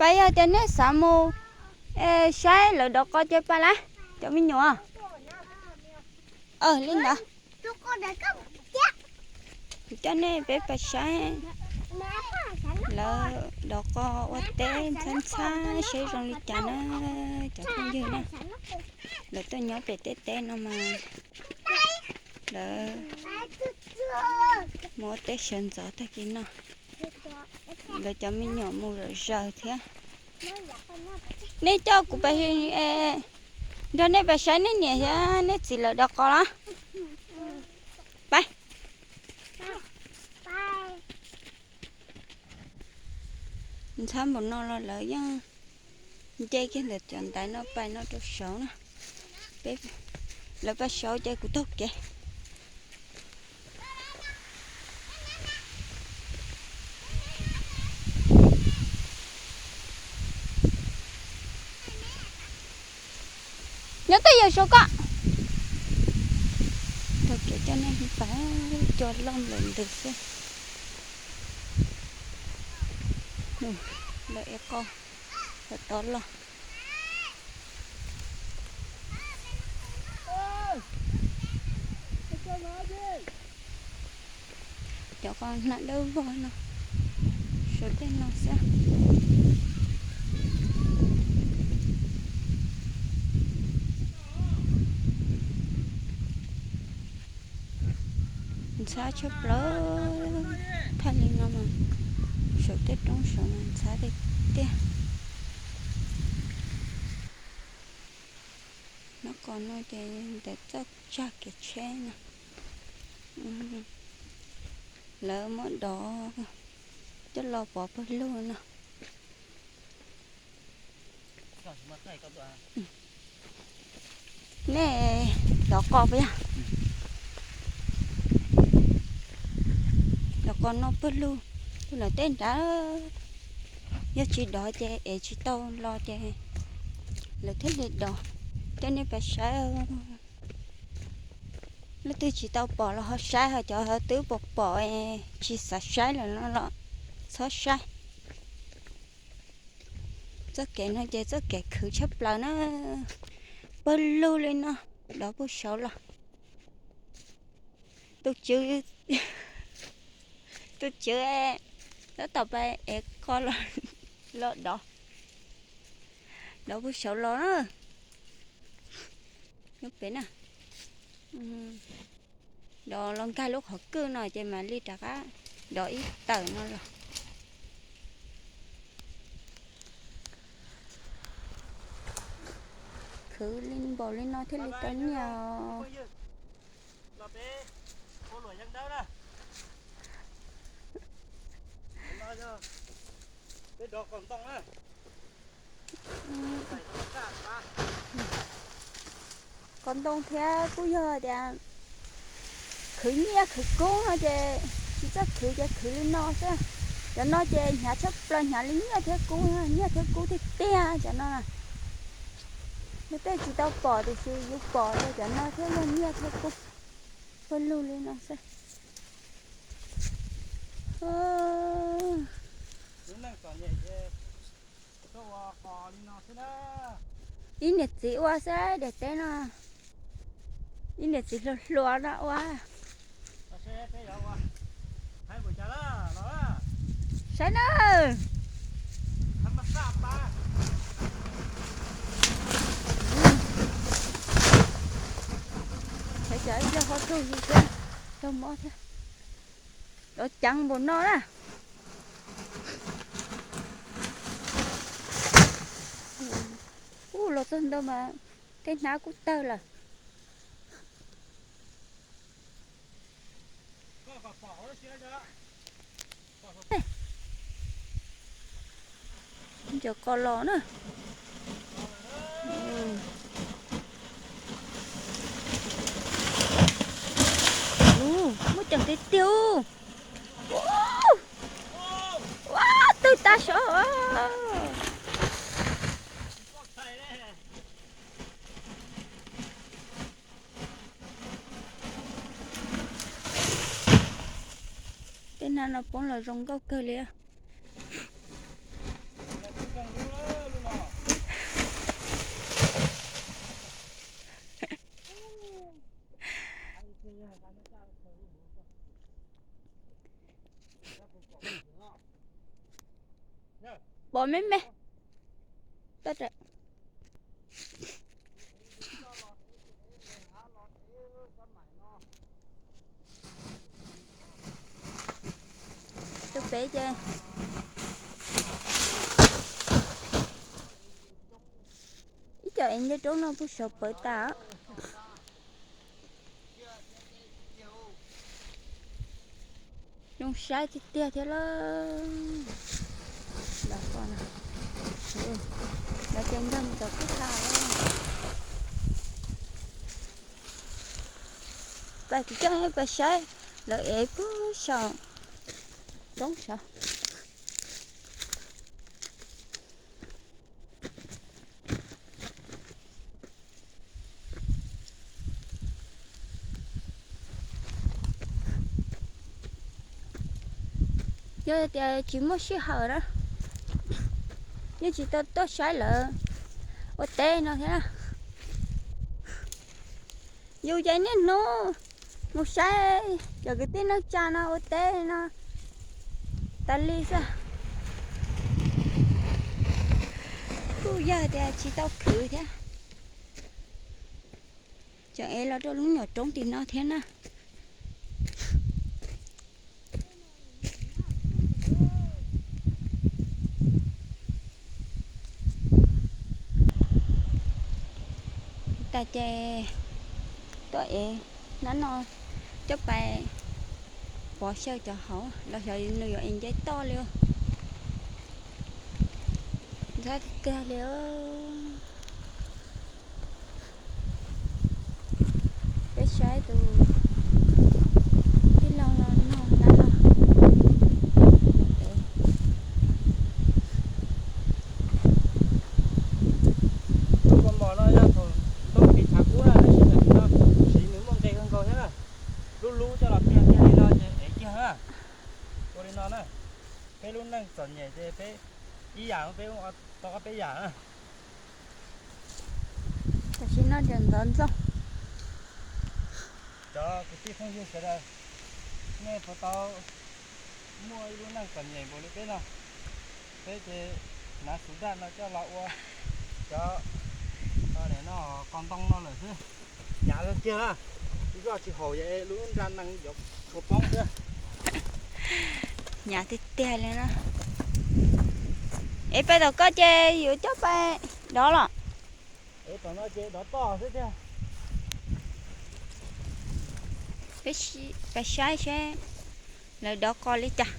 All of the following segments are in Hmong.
Pab, yog tias nej xav mus saib lawv dov qos ces pab lawm cov me nyuam. Li ntawd, kuv coj nej peb pab saib lawv dov qos ua teb ntxhab ntxhab seb zoo li cas na, cov phooj ywg na. Lawv tuaj nyob pem tej teb no mas lawv mus ua teb sawv ntxov tag kis no. Lawv cov me nyuam mus zom zaws thiab. Nej coj kuv pab, nrog nej pab saib nej niam thiab nej txiv lawv dov qos los? Pab, ntxhab npaum no los lawv yeej nce kiag ntawm cov ntaiv no pais no rau saud na. Lawv pais saud ces kuv taug kev. Nyob twj ywm saum koj. Taug kev coj nej pais, cua loj nplawm ntws xwb. Lawv ev qos tod los. Cov qos hnab dawb vog no, saum tej no xwb. Ntxhab tshaj plaws, thaj li no mas saum tej roob saud mas ntxhab tiag tiag. Hnab qos no ces ntawm txoj tsag kev tsheb no, lawv muab dov coj los pov pawg lug no. Nej dov qos puas yog? Dov qos no pawg lug, tus lawv tej nrad, yog tsis dov ces ev tsis tau los ces lawv thiaj li dov. Coj nej pais saib, leej twg tsis tau pom los ho saib, ho cov ho twb pom pom tsis xav saib lawm no los txhob saib. Txoj kev no ces txoj kev khwv tshaj plaws na, pawg lug li no, dov puag saud los. Tus tswv, tus tswv tab tom pais ev qos los dov, dov puag saud los na. Nyob pem na, dov los nkag lub qhov kwj no ces mam li rov qab dov ib tawm no los. Khwv li npaum li no thiaj li tau nyiaj os. Qos ntoo thiab kuj yog tias khwv nyiaj khwv kub no ces tsis txawj khwv ces khwv li no xwb. Cov no ces hnyav tshaj plaws, hnyav li nyiaj thiab kub, nyiaj thiab kub tiag tiag cov no. Yog tej tsis tau pom tiam sis yus pom ces cov no thiaj yog nyiaj thiab kub, pawg lug li no xwb. Ib niam txiv ua xwb daim teb no, ib niam txiv hluas hluas no ua. Saib na, saib cov ib co ho raug yus thiab, raug mob thiab. Dov ceev npaum no na. Ub, los txog ntawd mas tej hnab kuj tawg lawm. Cov qos los na. Ub, muaj ceem tiag tiag. Ua, twg tag saud. Tej hnab no poob los zoo nkauj kawg li. Pom me me. Rau pem ces ib co es nce roob no puag saum pawv tas. Zoo saib tiag tiag thiab lauj. Los ces nkag mus tom kwj ha. Pais kuv coj pais saib lawv ev puag saum roob saud. Yog tias tsis muaj sij hawm na, yeej tsis tau tuaj saib lawv ua teb no thiab. Yus ces niaj hnub mus saib cov kwv tij neej tsa no ua teb no tas li xwb. Kuj yog tias tsis tau khwv thiab, tseem ev los rau lub nyuam roob tim no thiab na. Tas ces tuaj ev nab no coj pais pov xyaw cov hauv los xyov nws yuav ev nce toj li. Ntxhab tiag tiag li. Peb saib tus tij laug no noj nab no. Lub kaus mom no yog thaum ntoo tiv tshav kub na, tab sis tam sim no siv nws muaj nqe kawg nkaus thiab na. Lub lub coj los tiag tiag li no ces ev kiag na. Ua li no na, peb lub neej txom nyem ces peb ib yam peb ua tau ob peb yam na. Tam sim no ces ntxov ntxoo. Cov kwv tij phooj ywg sawv daws, nej puas tau muaj ib lub neej txom nyem npaum li peb no? Peb ces hnav xub daj no coj los ua cov no qos ntoo no lawm xwb. Hnyav tiag tiag na, ib zoj tsis haum es lub nra nees yuav tshuav poob xwb. Hnyav tiag tiag li na. Es pais tom koj ces yuav coj pais dov los? Es tom no ces dov toj xwb tiag. Peb pais saib seb lawv dov qos li cas.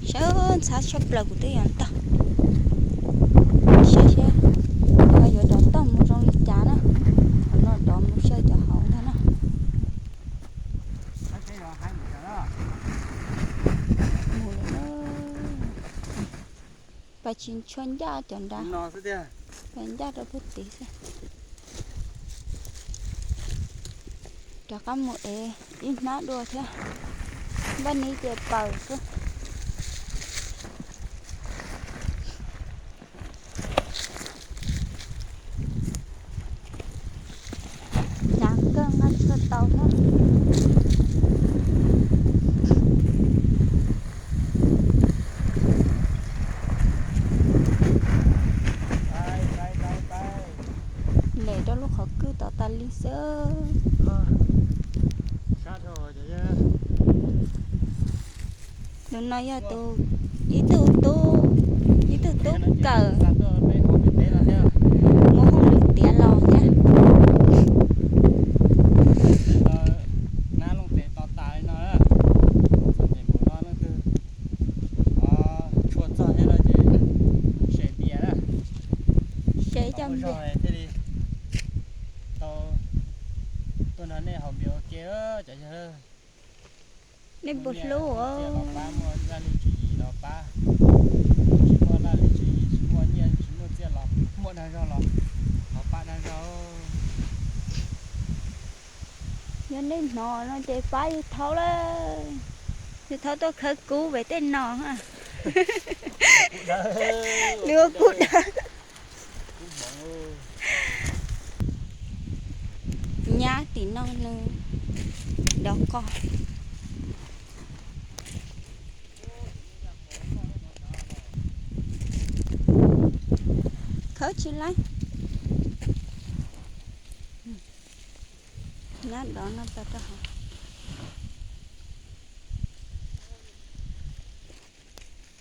Sawv ntxhab tshaj plaws kuv twb yuav ntog. Saib seb yuav dov toj mus zoo li cas na. Qhov no dov mus xyaw cov hauv ntag na. Pas tsis tshua ncaj cov nrad, pas ncaj rau puag tid xwb. Rov qab mus ev ib hnab dua thiab. Npaj ni ces paws xwb. Hnyav kawg nqa tsis tau thiab. Lem rau lub qhov kwj tom tas li xwb. Tus no yog tus, ib tug tub, ib tug tub kawm muaj hauj lwm tiav los thiab. Tshua txog thiab no ces se npias na. Se cov npias thiaj li tau tuaj nrog nej haus npias ua ke cov yawg. Nej puas hlub? Txiaj los pab, muaj laj lim tswv yim los pab, tsis muaj laj lim tswv yim, tsis muaj nyiaj, tsis muaj txiaj los muaj dag zog los, los pab dag zog. Yog nej hnov no ces pab yus thaub lawm, yus thaub tuaj khawb kub pem tej no. Lwm ua kub dawb. Nyab tim No nws dov qos. Khawb tsis laib. Nyab dov no tau rau hauv.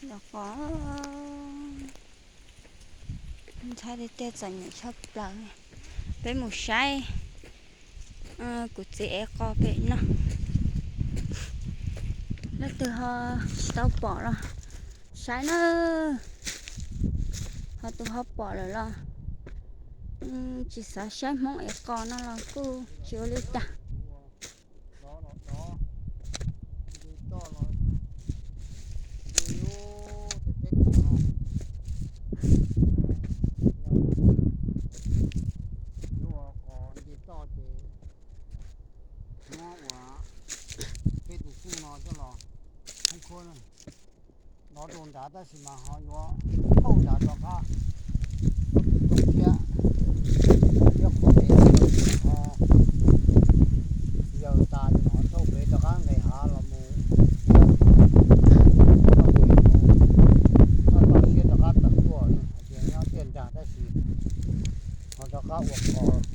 Dov qos. Ntxhab tiag tiag, txom nyem tshaj plaws. Peb mus saib kuv txiv ev qos pem no. Leej twg ho tsis tau pom los saib na. Ho tus ho pom lawm los tsis xav saib Hmoob ev qos no los kuj tsis ua li cas. Nce toj ces muab ua peb tus txuj no coj los khoob khuab no rau nrad tab sis mas ho yuav thauj nrad rov qab rau pem roob thiab. Thiab qhov pem ho yawm tas ces ho thauj pem rov qab nqis hav los mus thiab. Toj siab rov qab tawm tuaj hais tias nyob tiaj nrag tab sis ho rov qab ua qos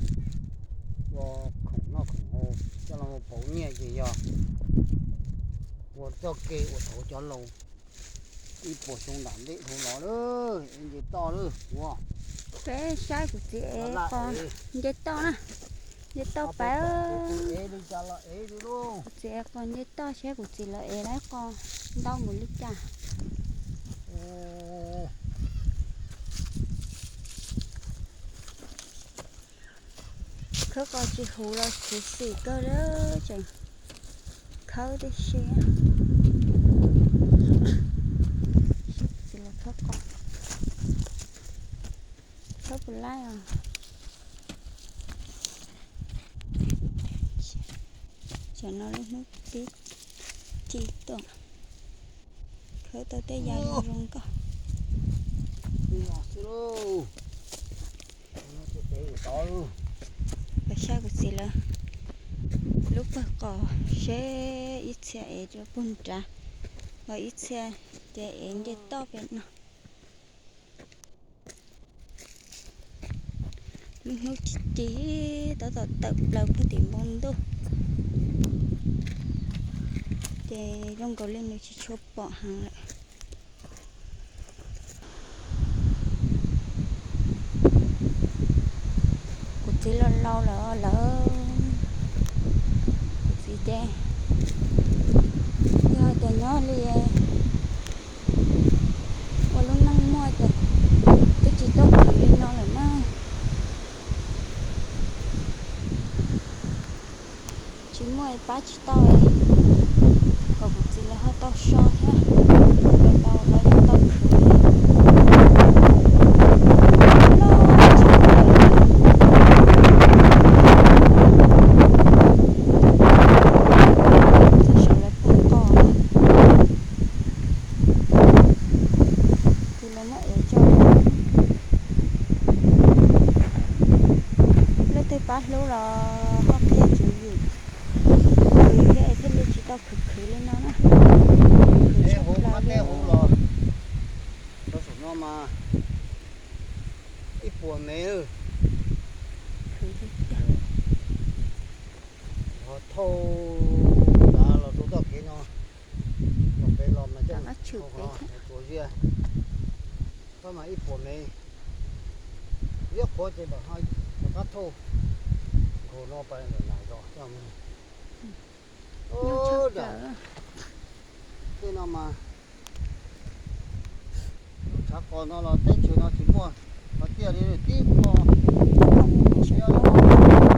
ua khoom noj khoom haus coj los pauv nyiaj ces yog ua txoj kev uas thaum cov laus ib puas xyoo nram ntej dhau los lawm, nce toj lawm ua. Peb saib kuv txiv ev qos nce toj na, nce toj pab. Kuv txiv ev qos nce toj saib kuv txiv lawv ev lawv qos ntau npaum li cas. Khawb qos tsis huv los khuv xim kawg li, tseem khawb tib si. Tsis los khawb qos, khawb puas laij os. Tsam no lub hnub tib ci tuaj, khawb tau tej yam zoo zoo nkauj. Pab saib kuv txiv lawv lub pawg qos seb ib txhia ev rau puag nrad, ho ib txhia ces ev nce toj pem no. Lub hnub ci ci tab tom tawm plaws puag tim npoo ntuj, ces zoo nkaus li nws tsis tshua pom heev lawm. Kuv txiv laus laus lawm, lawv, kuv txiv ces yog tias nyob li ua lub neej muaj ces twb tsis tuaj khwv li no lawm na. Tsis muaj pab tsis tau, kom kuv txiv lawv ho tau so thiab, los los lawv ho tau khwv li. Loj tsis muaj lawm. Txog saum lawv pawg qos, ces lawv muab ev tso. Leej twg pab hlub los ho qhia tswv yim, thiab es thiaj li tsis tau khwv khwv li no na. Khwv tshaj plaws li. Rau saum no mas ib puas mev, ho thauj nrad los rau txoj kev no, los pem los mas coj tsuas ziaj, koj mas ib puas mev, ziab qhuav ces rov qab thauj nkaus no pais ntawm nas zos coj mus. Tej no mas lub tshav qos no los teb chaws no tsis muaj qhov tiaj li, tib qho thiab.